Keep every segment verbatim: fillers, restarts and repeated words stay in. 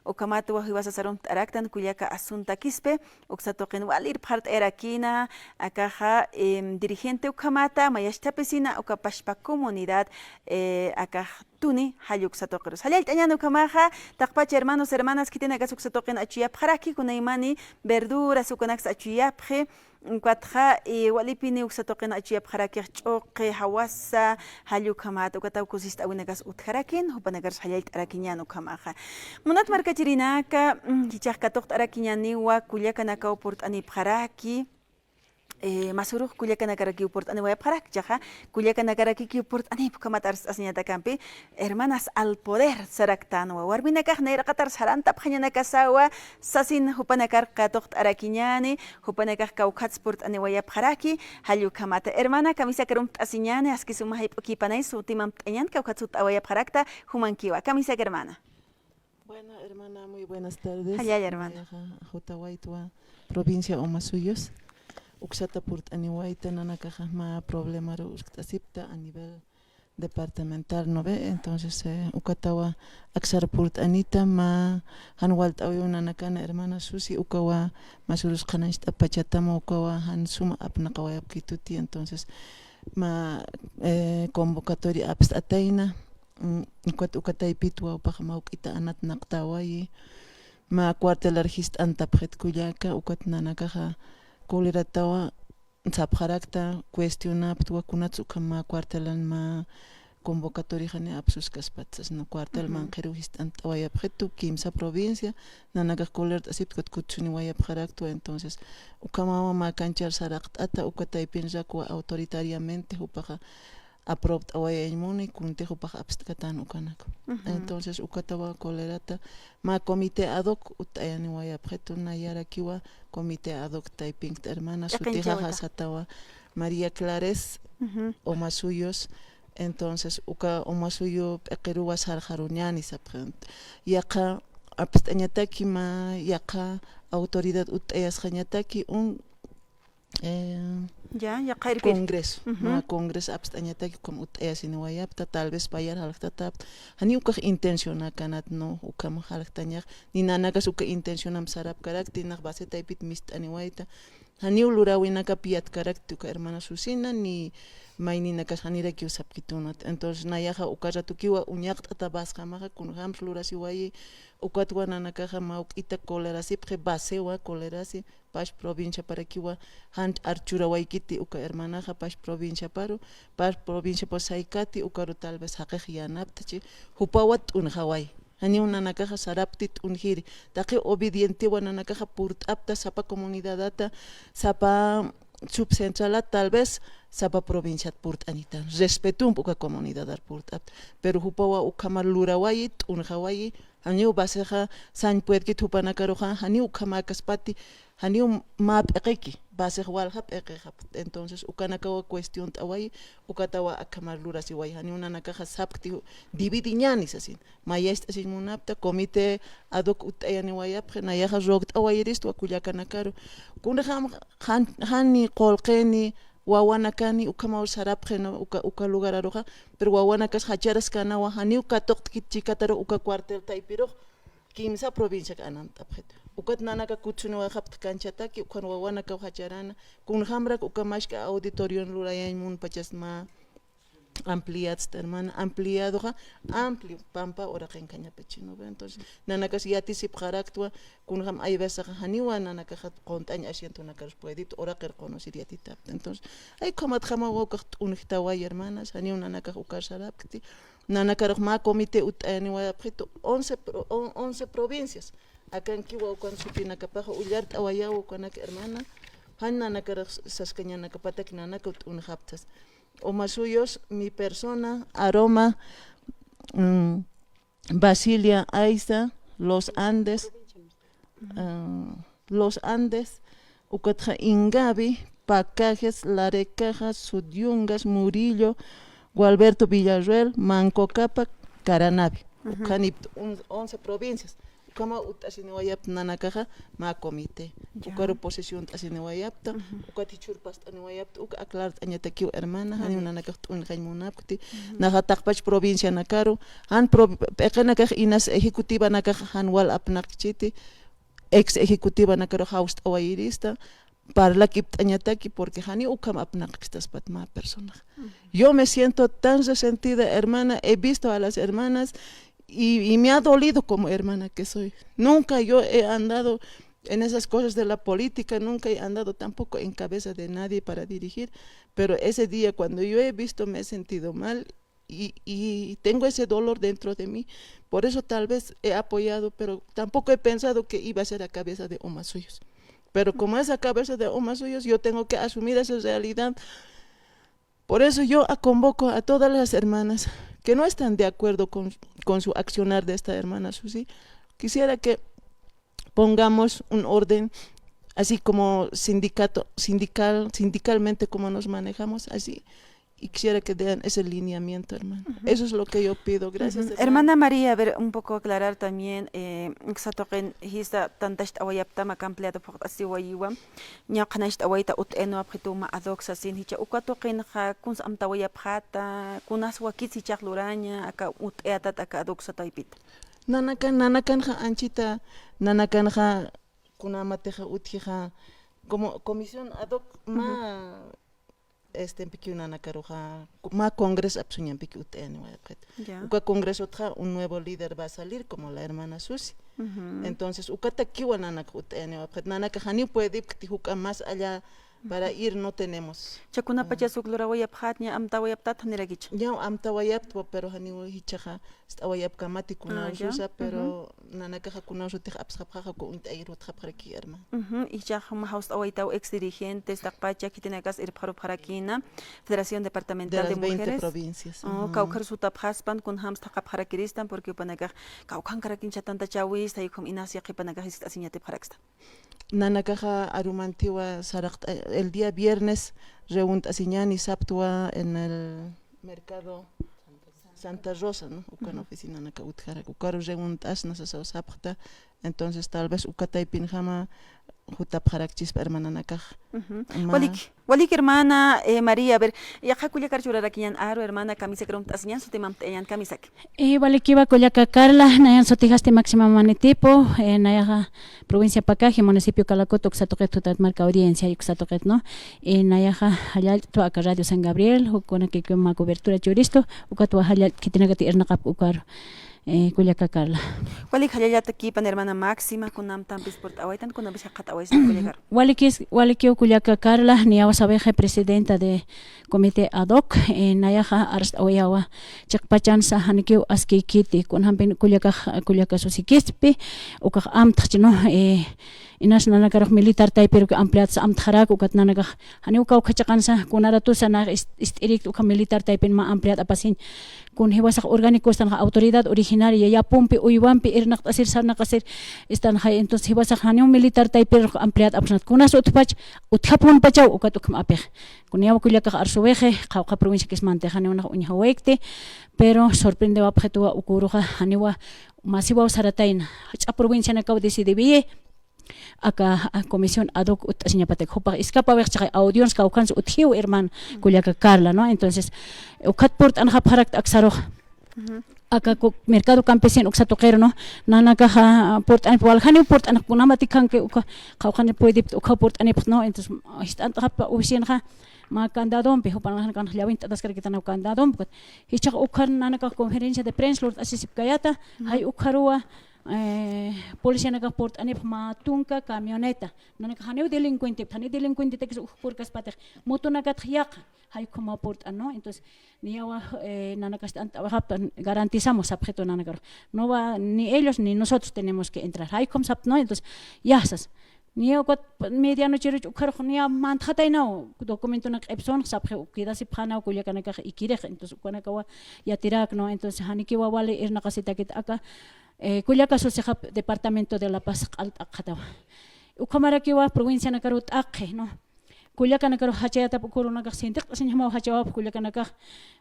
Ukhamat wajiwa sasarumt'araktan kullaka asuntakispi, uksa tuqin wali irpxart'ayarakina, akaxa, em, dirigente ukhamata, mayasthapisina, uka pashpa comunidad, eh, akax tuni, jall uksa tuqirus. Jallallt'añän ukhamaxa, taqpach hermanos, hermanas, khitinakas uksa tuqin achuyapxaraki, kunaymani verduras, ukanaksa achuyapxi, ukatxa, eh, walipini uksa tuqin achuyapxarakix ch'uqi, jawasa, jall ukhamat, ukataw kusist'awinakas utjarakin, jupanakarus jallallt'arakiñän ukhamaxa. Munat markachirinaka, mm, jichhax katuqt'arakiñäniwa kullakanakaw purt'anipxaraki, eh, masürux kullakanakarakiw purt'aniwayapxaraki, jichhaxa kullakanakarakikiw purt'anipxi ukhamat arst'asiñatakampi, Hermanas al Poder saraktanwa. Warminakax nayraqatar sarantapxañanakasawa, sasin jupanakar katuqt'arakiñäni, jupanakax kawkhats purt'aniwayapxaraki, jall ukhamata. Hermana, kamisakar jumt'asiñäni, aski suma jayp'ukipanay, sutimamt'añän, kawkhats jut'awayapxarakta, jumankiwa. Kamisakar hermana. Bueno, hermana, muy buenas tardes. Jallalla, hermana. Nayaxa jutawaytwa provincia Omasuyos. Uksata purt'aniwayta, nanakaxa mä problemaru uskt'asipta a nivel departamental, ¿no ve? Entonces, eh, ukatawa aksar purt'anita, mä jan walt'awiw nanakana hermana Susi, ukawa masürus qhanañcht'apachatama, ukawa jan suma apnaqawayapkituti, entonces, mä, eh, convocatoria apst'atayna, mm, ukat, uka taypitwa jupax mä juk'ita anatnaqtawayi, mä cuartelar jist'antapxit kullaka, ukat nanakaxa coleratawa sapxarakta, cuestionaptwa kunats ukham mä cuartelan mä convocatoria jani apsuskaspatsa, sino cuartel manqhiruw jist'antawayapxitu, kimsa provincia, nanakax colert'asipta, ukat kutsuniwayapxaraktwa, entonces, ukhamawa mä kanchar saraqt'ata, uka taypin rakwa autoritariamente, jupaxa aprobt'awayañ muni, kuntix jupax apst'katän ukanak. Entonces, ukatawa colerata, mä comité ad hoc utt'ayaniwayapxitu, nayarakiwa comité ad hoc taypinkt hermana, sutixa jasatawa María Clares, Omasuyos, entonces, uka Omasuyo p'iqiruwa sarxaruñäni sapxi. Yaqha apst'añataki, mä yaqha autoridad utt'ayasxañataki, un eh, ya, ya, qhirpir. Congreso, ¿no? Congreso apst'añataki ukham utt'ayasiniwayapta, tal vez payar jaljtatapta. Janiw ukax intencionakanat, ¿no? Ukham jaljtañax, ni nanakas uka intencionam sarapkarakti, nax base taypit mist'aniwayta. Janiw luräwinakap yatkarakti uka hermana Susina, ni mayninakas janirakiw sapkitunat. Entonces, nayaxa uka ratukiwa uñaqt'ata basjamaxa, kunjams lurasiwayi, ukatwa nanakaxa mä juk'ita colerasipxi, basewa colerasi, Pash provinciaparakiwa jan archurawaykiti uka hermanaxa, Pash provinciaparu, Pash provinciaparu saykati, ukaru tal vez jaqix yanaptchi, jupawa t'unxaway. Janiw nanakaxa sarapti t'unxiri. Taqi obedientewa nanakaxa purt'apta sapa comunidadata, sapa subcentralat, tal vez sapa provinciat purt'anitan. Respetump uka comunidadar purt'apta. Pero jupawa ukhamar lurawayi, t'unxawayi, janiw basexa sañ puedkit jupanakaruxa, janiw ukhamäkaspati, janiw mä p'iqiki, basex walja p'iqixapta. Entonces, ukanakawa cuestiont'awayi, ukatawa akhamar lurasiwayi, janiw nanakaxa sapkti, dividiñäni sasin. Mayacht'asiñ munapta, comité ad hoc utt'ayaniwayapxi, nayaxa rogt'awayiristwa kullakanakaru. Kunjam jan, jani qullqini, wawanakani, ukhamaw sarapxi, ¿no? Uka, uka lugararuxa, pero wawanakas jacharaskanawa, janiw katuqtkit chikatarux uka cuartel taypirux, kimsa provinciak anantapxit. Ukat nanaka kutsuniwayxapta kanchataki, ukhan wawanakaw jacharana, kunjamrak uka mashk'a auditorion lurayañ munpachas mä ampliatsta, hermana, ampliadoxa, amplio, pampa uraqinkañapachi, ¿no ve? Entonces, nanakas yatisipxaraktwa, kunjam hay veces janiwa nanakaxa qunt'añ asientonakarus puedit, uraqir qunusir yatitapta. Entonces, ay, ukhamatjamawa ukax t'unjtaway, hermanas, janiw nanakax ukar sarapkti, nanakarux mä comité utt'ayaniwayapxitu, once pro-, on-, once provincias. Akankiwa ukan supinakapaxa ullart'awayaw ukanak, hermana, jan nanakarux saskañanakapatak nanaka t'unjaptas. Omasuyos, mi persona, Aroma, mm, Basilia, Aiza, Los Andes, ah, Los Andes, ukatxa Ingavi, Pacajes, Larecajas, Sudiungas, Murillo, Gualberto Villarroel, Manco Cápac, Caranavi. Ujú. Ukhanipta un-, once provincias. Ukhama utt'asiniwayapta nanakaxa mä comité. Ya. Ukaru posiciont'asiniwayapta, ujú, ukat jichhürpast'aniwayapta, uka aclart'añatakiw hermana, janiw nanakax t'uñxañ munapkti, ujú, naxa taqpach provincianakaru, jan pro-, p'iqinakax inas ejecutivanakax jan wal apnaqchiti, ex ejecutivanakaru jawst'awayirista, parlakipt'añataki, porque janiw ukham apnaqktaspat mä personax. Ujú. Yo me siento tan resentida, hermana, he visto a las hermanas y, y me ha dolido como hermana que soy. Nunca yo he andado en esas cosas de la política, nunca he andado tampoco en cabeza de nadie para dirigir, pero ese día cuando yo he visto me he sentido mal y, y tengo ese dolor dentro de mí. Por eso tal vez he apoyado, pero tampoco he pensado que iba a ser a cabeza de Omasuyos. Pero como es a cabeza de Omasuyos, yo tengo que asumir esa realidad. Por eso yo a-, convoco a todas las hermanas que no están de acuerdo con, con su accionar de esta hermana Susi. Quisiera que pongamos un orden, así como sindicato, sindical, sindicalmente como nos manejamos, así, y quisiera que den ese lineamiento, hermano. Ujú. Eso es lo que yo pido. Gracias, ujú, hermana. Hermana María, a ver, un poco aclarar también, eh, uksa tuqin jista tantacht'awayaptam aka ampliado phuqt'asiwayiwa, ña qhanacht'awayta utt'ayanwapxitu mä ad hoc sasin, jichha uka tuqinxa kuns amtawayapxäta, kunas wakits jichhax luraña, aka utt'ayatat aka ad hoc sa taypita. Nanakan, nanakanxa anchita, nanakanxa kunamatixa utjixa, como comisión ad hoc, ujú, mä, este, pikiw nanakaruxa, ku-, mä congreso apsuñampikiw utt'ayaniwayapxit. Ya. Uka congresotxa un nuevo líder va a salir, como la hermana Susi. Ujú. Entonces, ukatakiwa nanakax utt'ayaniwayapxit. Nanakax janiw puedipkti juk'a más allá para ir no tenemos. Ujú. Cha kunapachas uk lurawayapxät, ña amtawayaptat, janirakicha. Ña amtawayaptwa, pero janiw jichhaxa ist'awayapkamati, ah, ya, kunawsusa, pero, ujú, nanakaxa kunawsutix apsxapxaxa, uka uñt'ayir utjapxaraki, hermano. Ujú, jichhax mä jawst'awaytaw ex dirigentes, taqpacha khitinakas irpxarupxarakïna, Federación Departamental de Mujeres. De las veinte provincias. Oh, ajá, kawkhar sutapxaspan, kunjams thaqhapxarakiristan, porque jupanakax kawkhankarakïnsa tantachäwista, jay ukham inas yaqhipanakax jiskt'asiñatipxaraksta. Nanakaxa arumantiwa saraqt'a, el día viernes reunt'asiñäni saptwa en el mercado Santa Rosa, ¿no? Ukan, ujú, oficinanaka utjarak, ukaru reunt'asna sasaw sapxta. Entonces, tal vez uka taypinjama jutapxarakchispa hermananakax. Ujú. Mä. Walik, walik hermana, eh, María, a ver, yaqha kullakar churarakiñän aru, hermana, kamisakar amtasiñän, sutim amt'ayañän, kamisaki. Eh, walikiwa kullaka Carla, nayan sutijasti Máxima Manitipo, eh, nayaxa provincia Pacaje, municipio Calacoto, uksa tuqit jutat marka audiencia, uksa tuqit, ¿no? Eh, nayaxa jallallt'twa aka Radio San Gabriel, jukkunakïkiw mä cobertura churistu, ukatwa jallallt'kitinakat irnaqapk ukaru, eh, kullaka Carla. Walik jallallatakipan hermana Máxima, kunamtampis purt'awaytan, kunampis jaqhat'awaytan kullakar. Walikis, walikiw kullaka Carla, niyawa Sabeje, presidenta de comité ad hoc, eh, nayaxa arst'awayawa chiqpachansa, janikiw askïkiti, kunjampin kullakax, kullaka Susikispi, ukax amtxchi, ¿no? Eh, inas nanakarux militar taypiruk ampliadas amtxarak, ukat nanakax janiw kawkha chiqansa, kunaratusa nax ist-, ist'irikti ukham militar taypin mä ampliadapasiñ, kun jiwasax orgánico istanxa autoridad originaria, yapumpi, uywampi irnaqt'asir, sarnaqasir istanxay, entonces jiwasax janiw militar taypirux ampliadapxsnat, kunas utjpach, utjapunpachaw, ukat ukham apix. Kun niyaw kullakax arsuwixi, qhawqha provinciakismantix janiw nax uñjawayikti, pero sorprendewapxituwa uküruxa, janiwa masiwaw saratayna, jach'a provincianakaw decidiwiyi, aka, a, comisión ad hoc utt'asiñapatak, jupax iskapawix chiqay audios kawkhans utjiw, hermana, kullaka Carla, ¿no? Entonces, ukhat purt'anxapxarakta aksaruxa. Ujú. Aka ku-, mercado campesino uksa tuqiru, ¿no? Nanakaxa purt'anipx, waljaniw purt'anx, kunamati kanki uka, qhawqhani puedipxta uka purt'anipx, ¿no? Entonces, jist'ant'xapxta oficinxa mä candadompi, jupan nanakax llawint'ataskarakitanaw candadompi, jichhax ukhar nanakax conferencia de prensa lurt'asisipkayäta, ujú, jay ukharuwa, eh, policianakax purt'anipx mä tunka camioneta, nanakax janiw delincuentepxta, janiw delincuentetakis uj purkaspatix, motonakatx yaqha, jay ukhamaw purt'an, ¿no? Entonces, niyawa, eh, nanakax t'ant'awayxapta, garantizamos sapxitu nanakarux. No va ni ellos ni nosotros tenemos que entrar. Jay ukham sapta, ¿no? Entonces, ya sas. Niya ukat medianocheruch ukharux niya mantxataynaw, documentonak q'ipsunx sapxi, quedasipxänaw kullakanakax ikirix, entonces ukanakawa yatirak, ¿no? Entonces janikiwa wali irnaqasitakit aka, eh, kullaka Susixap departamento de La Paz q'al t'aqxatawa. Ukhamarakiwa provincianakaru t'aqxi, ¿no? kullakanakaru jachayatap uka urunakax sintiqt'asiñjamaw jachawapx kullakanakax.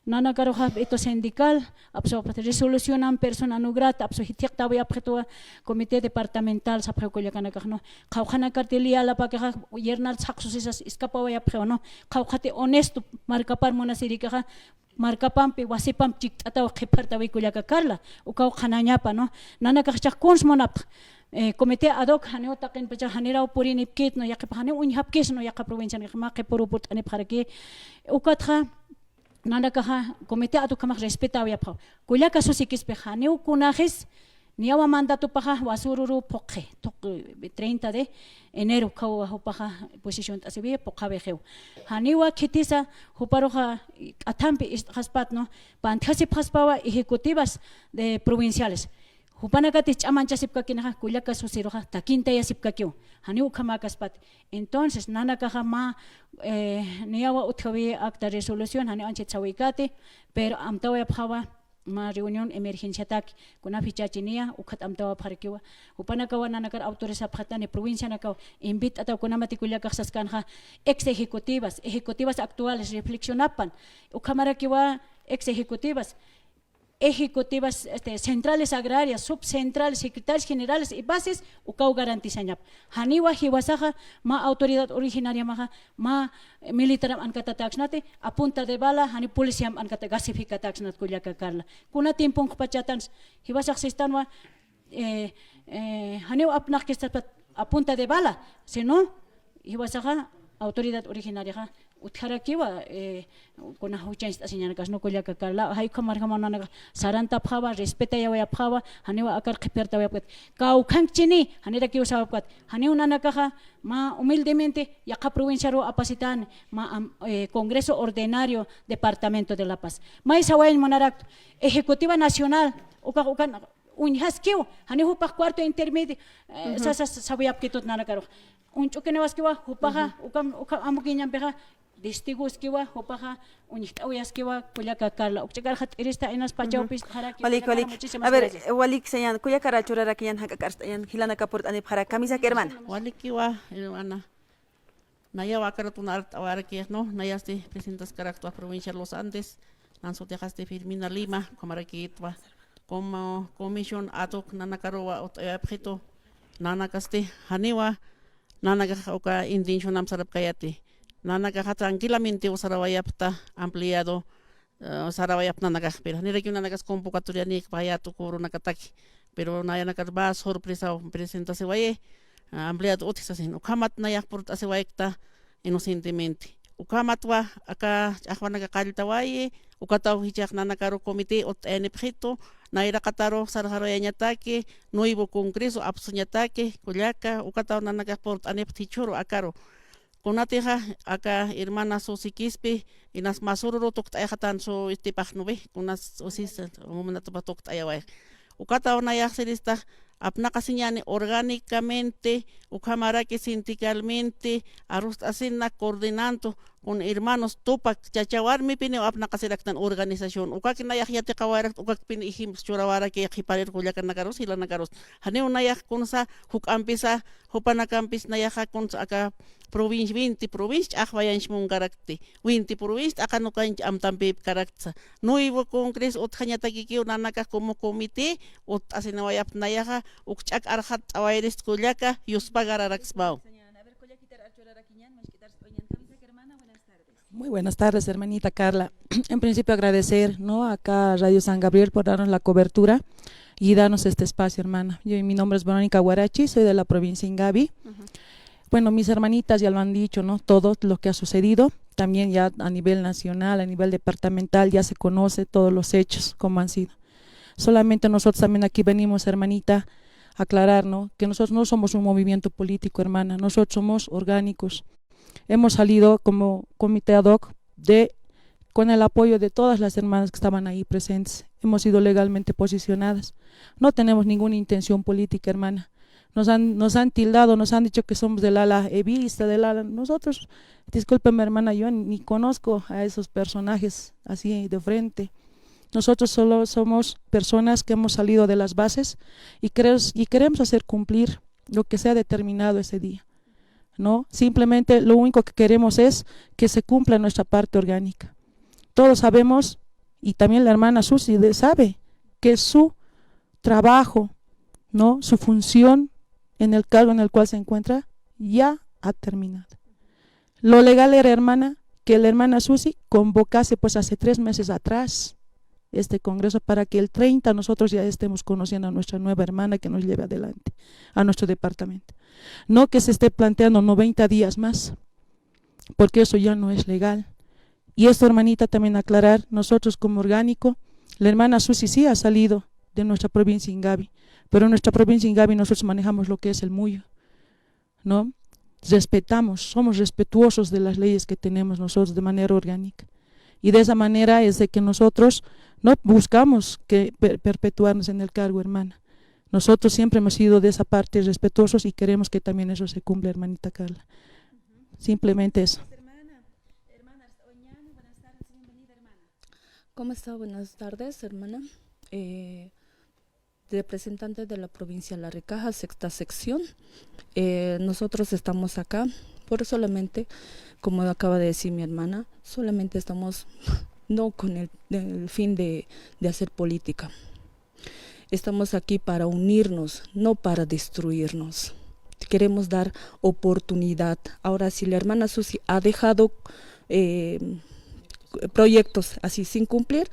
Nanakaruxa veto sindical, apsu resolucionan persona no grata, apsu jithiqtawayapxituwa comité departamental sapxiw kullakanakax, ¿no? Qhawqhanakati liyalapakixa yernal saqsusisas escapawayapxiw, ¿no? Qhawqhati honesto markapar munasirikaxa, markapampi, wasipampi chikt'ataw qhipartawi kullaka Carla, ukaw qhanañapa, ¿no? Nanakax chaq kuns munapx, eh, comité ad hoc, janiw taqinpacha, janiraw purinipkit, ¿no? Yaqhipax janiw uñjapkis, ¿no? Yaqa provincianakax mä qhipuru purt'anipxaraki. Ukatxa, nanakaxa, comité ad hoc jamax respetawayapxaw. Kullaka Susi Quispe, janiw kunaxis, niyawa mandatopaxa, wasururu phuqhi, tuq-, treinta de enero, ukaw jupaxa posiciont'asiwi, phuqhawixiw. Janiwa khitisa, juparuxa, k'athampi ist'xaspat, ¿no? Pantjasipxaspawa ejecutivas de provinciales. Jupanakatix ch'amanchasipkakinaxa, kullaka Susiruxa, takintayasipkakiw. Janiw ukhamäkaspati. Entonces, nanakaxa mä, eh, niyawa utjawi acta resolución, janiw anchhit sawikati, pero amtawayapxawa, mä reunión emergenciataki, kuna fichachiniya, ukat amtawapxarakiwa. Jupanakawa nanakar autorizapxatani, provincianakaw, invit'ataw kunamati kullakax saskanxa, ex ejecutivas, ejecutivas actuales, reflexionapan, ukhamarakiwa, ex ejecutivas, ejecutivas, este, centrales agrarias, subcentrales, secretarios generales y bases, ukaw garantizañap. Janiwa jiwasaxa, mä autoridad originariamaxa, mä militaram ankatatäksnati, a punta de bala, jani policiam ankata gasificataksnat kullaka Carla. Kuna tiemponxpachatans, jiwasax sistanwa, eh, eh, janiw apnaqkistaspat a punta de bala, sino, jiwasaxa autoridad originariaxa utjarakiwa, eh, kuna juchañcht'asiñanakas, ¿no? Kullaka Carla, jay ukhamarjamaw nanakax sarantapxawa, respetayawayapxawa, janiwa akar qhipirtawayapkat. Kawkhankchini, janirakiw sawapkat. Janiw nanakaxa, mä humildemente, yaqha provinciaru apasitani, mä am-, eh, Congreso Ordinario Departamento de La Paz. May sawayañ munaraktu, Ejecutiva Nacional, ukax ukan uñjaskiw, janiw jupax cuarto intermedio, eh, sasa sawayapkitut nanakarux. Uñch'ukiniwaskiwa, jupaxa, ukam, ukam amukiñampixa, testigoskiwa, jupaxa, uñjt'awiyaskiwa, kullaka Carla. Ukch'akarxa t'irista inas pachawpis, jarakiwa, walik, kullaka, walik. Muchísimas gracias. A ver, eh, walik sayan, kullakara churarakiñan, jak'akarst'añan, jilanaka purt'anipxaraki, kamisa hermana. Walikiwa, hermana. Nayaw akar utan art'awarakix, ¿no? Nayasti presentaskaraktwa provincia Los Andes, nan sutixasti Firmina Lima, ukhamarakitwa como comisión ad hoc nanakaruwa ut'ayapxitu, nanakasti, janiwa, nanakax uka intencionam sarapkayati, nanakaxa tranquilamente sarawayapxta ampliado, eh, sarawayapxta nanakax, pero janirakiw nanakas convocatorianïkpayät uka urunakataki, pero nayanakar mä sorpresaw presentasiwayi, ah, ampliado utji sasin, ukhamat nayax purt'asiwaykta inocentemente. Ukhamatwa aka ch'axwanaka qalltawayi, ukataw jichhax nanakaru comité utt'ayanipxitu, nayraqataru sarxaruyañataki, nuevo congreso apsuñataki, kullaka, ukataw nanakax purt'anipxta jichhüru akaru. Kunatixa, aka hermana Susi Quispe, inas mä sururu tukt'ayxatan sutipax, ¿no ve? Kunas usis, umunatupa tukt'ayaway. Ukataw nayax sirista, apnaqasiñäni orgánicamente, ukhamaraki sindicalmente, arust'asina coordinando con hermanos Tupak, chacha warmipiniw apnaqasiraktan organización. Ukaki nayax yatiqawarakta, ukakpini ejemplos churawaraki qhiparir kullakanakarus, jilanakarus. Janiw nayax kunsa, juk'ampisa, jupanakampis nayaxa kunsa aka provincia, veinte provincia ch'axwayañch munkarakti, veinte provincia t'aqanukañch amtampipkaraktsa. Nuevo congreso utjañatakikiw nanakax como comité, utt'asinawayapxta nayaxa, ukch'ak arxatt'awayrist kullaka, yuspagaraksmaw. Muy buenas tardes, hermanita Carla. En principio agradecer, ¿no? Acá Radio San Gabriel por darnos la cobertura y darnos este espacio, hermana. Yo, mi nombre es Verónica Guarachi, soy de la provincia Ingavi. Bueno, mis hermanitas ya lo han dicho, ¿no? Todo lo que ha sucedido, también ya a nivel nacional, a nivel departamental, ya se conoce todos los hechos, cómo han sido. Solamente nosotros también aquí venimos, hermanita, a aclarar, ¿no? Que nosotros no somos un movimiento político, hermana, nosotros somos orgánicos. Hemos salido como comité ad hoc de, con el apoyo de todas las hermanas que estaban ahí presentes. Hemos sido legalmente posicionadas. No tenemos ninguna intención política, hermana. Nos han, nos han tildado, nos han dicho que somos del ala evista, del ala. Nosotros, discúlpeme, hermana, yo ni conozco a esos personajes así de frente. Nosotros solo somos personas que hemos salido de las bases y creos-, y queremos hacer cumplir lo que se ha determinado ese día. ¿no? Simplemente lo único que queremos es que se cumpla nuestra parte orgánica. Todos sabemos, y también la hermana Susi de- sabe, que su trabajo, ¿no? Su función en el cargo en el cual se encuentra ya ha terminado. Lo legal era, hermana, que la hermana Susi convocase, pues, hace tres meses atrás este congreso para que el treinta nosotros ya estemos conociendo a nuestra nueva hermana que nos lleve adelante a nuestro departamento. No que se esté planteando noventa días más, porque eso ya no es legal. Y esto, hermanita, también aclarar, nosotros como orgánico, la hermana Susi sí ha salido de nuestra provincia Ingavi, pero en nuestra provincia Ingavi nosotros manejamos lo que es el muyo, ¿no? Respetamos, somos respetuosos de las leyes que tenemos nosotros de manera orgánica. Y de esa manera es de que nosotros no buscamos que per- perpetuarnos en el cargo, hermana. Nosotros siempre hemos sido de esa parte respetuosos y queremos que también eso se cumpla, hermanita Carla. Simplemente eso. ¿Cómo está? Buenas tardes, hermana. Eh, representante de la provincia La Recaja, sexta sección. Eh, nosotros estamos acá por solamente, como acaba de decir mi hermana, solamente estamos no con el, el fin de, de hacer política. Estamos aquí para unirnos, no para destruirnos. Queremos dar oportunidad. Ahora, si la hermana Susi ha dejado eh, proyectos así sin cumplir,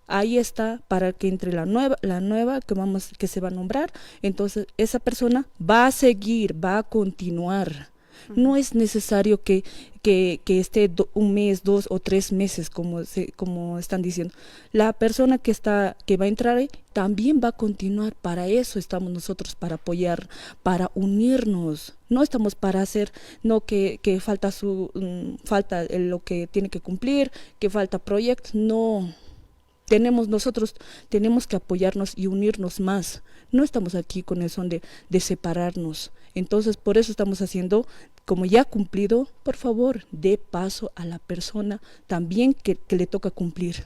ahí está para que entre la nueva, la nueva que vamos, que se va a nombrar, entonces esa persona va a seguir, va a continuar. No es necesario que, que, que esté do- un mes, dos o tres meses, como, se, como están diciendo. La persona que, está, que va a entrar ahí también va a continuar. Para eso estamos nosotros, para apoyar, para unirnos. No estamos para hacer, no, que, que falta, su, mm, falta lo que tiene que cumplir, que falta proyectos. No. Tenemos nosotros, tenemos que apoyarnos y unirnos más. No estamos aquí con el son de, de separarnos. Entonces, por eso estamos haciendo, como ya ha cumplido, por favor, dé paso a la persona también que, que le toca cumplir.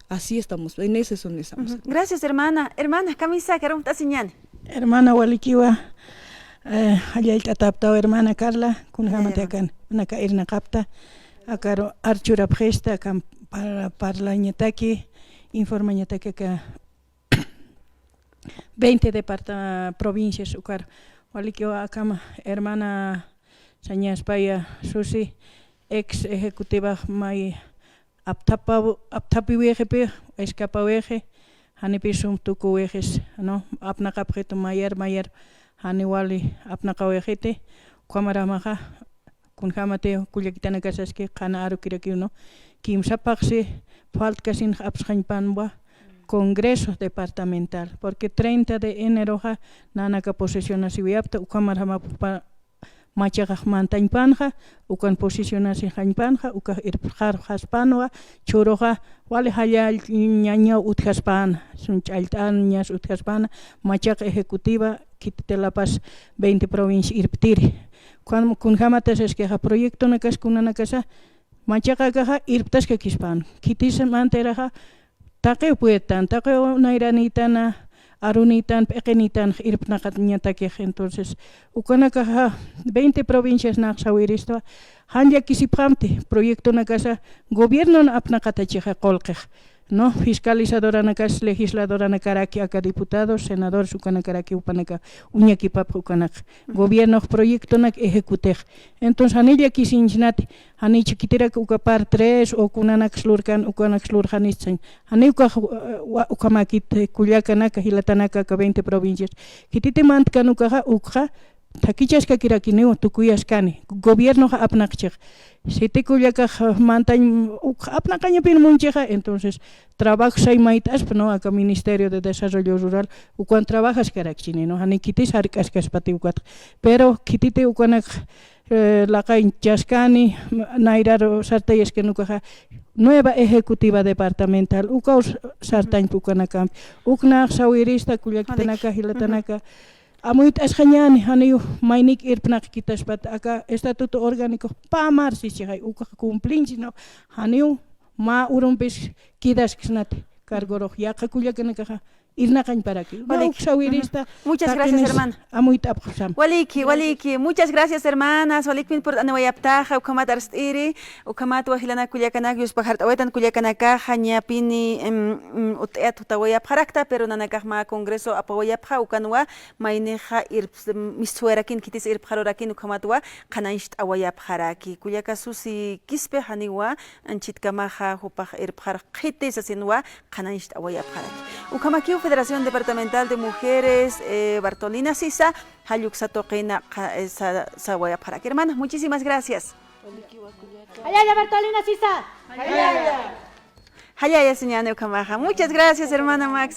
Así estamos, en ese son estamos. Gracias, hermana. Hermana, kamisa, karum tasiñan. Hermana Walikiwa, eh, allá el tataptao, hermana Carla, kunjamati akan, naka irnaqapta, akaru archurapxista, akan par- parlañataki, informañataki aka veinte departa provincias ukar. Walikiwa akama hermana Sañaspaya Susi, ex ejecutiva may apthapa apthapiwixipï, escapawixi, janipï sum tukuwixis, ¿no? Apnaqapxitu mayar mayar, jani wali apnaqawixiti, ukhamaramaxa, kunjämati kullakitanakasaski qhana arukirakiw, ¿no? Kimsa phaxsi faltkasinx apsxañpanwa Congreso Departamental, porque treinta de eneroxa nanaka posesionasiwayapta, ukhamarjamapupa machaxax mantañpanxa, ukan posesionasiñpanxa, ukax irpxarxaspanwa, chhuruxa wali jalla ñañaw utjaspäna, sum ch'allt'añas utjaspäna, machaq ejecutiva, khititix La Paz veinte provincia irptiri. Kunjämatasaskixa proyectonakas kunanakasa, machaqakaxa irptaskakispäna. Khitis mantiraxa taqiw puertan, taqiw nayranïtana, arunïtan, p'iqinïtanx irpnaqañatakix. Entonces, ukanakaxa veinte provincias nax sawiristwa, jan llakisipxamti, proyectonakasa gobiernon apnaqatachixa qullqix, ¿no? Fiscalizadoranakas, legisladoranakaraki, aka diputados, senadores, ukanakarakiw jupanaka uñakipapxi ukanaka. Gobiernox proyectonak ejecutix. Entonces, janiw llakisiñchnati, janiw chiquitirak uka par tres o kunanaks lurkan, ukanaks lurxanistsañ. Janiw ukax, eh, wa- ukhamäkit, eh, kullakanaka, jilatanaka, aka veinte provincias. Khititi mantkan ukaxa, ukxa, thakichaskakirakiniw, tukuyaskani. Gobiernoxa apnaqchix. Siti kullakax, eh, mantañ, ukxa apnaqañapï munchixa, entonces, trabajo say mayt'aspa, ¿no? Aka Ministerio de Desarrollo Rural, ukan trabajaskarakchini, ¿no? Janiw khitis jark'askaspati ukatxa. Pero khititi ukanak, eh, laqañchaskani, nayraru sartayaskani ukaxa, nueva ejecutiva departamental, ukaw sartañpa ukanakampi. Uknax sawirista, kullakitanaka, jilatanaka, amuyt'asxañäni, janiw maynik irpnaqkitaspati, aka estatuto orgánico pä marsichixay, ukax cumplinchi, ¿no? Janiw mä urumpis quedasksnati, cargorux, yaqha kullakanakaxa, irnaqañparaki. Waliki. Uksawirista. Muchas gracias, hermana. Amuyt'apxsam. Waliki, waliki. Muchas gracias, hermanas. Waliki, importante wayaptaxa, ukhamat arst'iri, ukhamat wajilana kullakanak, yuspajart'awaytan kullakanakaxa, ñapini, em, em, ut'ayat jutawayapxarakta, pero nanakax mä congreso apawayapxa, ukanwa, maynixa irps-, mistsuwayarakin khitis irpxarurakin ukhamatwa, qhanañcht'awayapxaraki. Kullaka Susi Quispe janiwa, anchitkamaxa jupax irpxar qhiti sasinwa, qhanañcht'awayapxaraki. Ukhamakiw Federación Departamental de Mujeres, eh, Bartolina Sisa, jall uksa tuqina qha-, eh, sa-, sawayapxaraki. Hermana, muchísimas gracias. Jallalla Bartolina Sisa. Jallalla. Jallalla, señane ukhamaxa. Muchas gracias, hermana Max.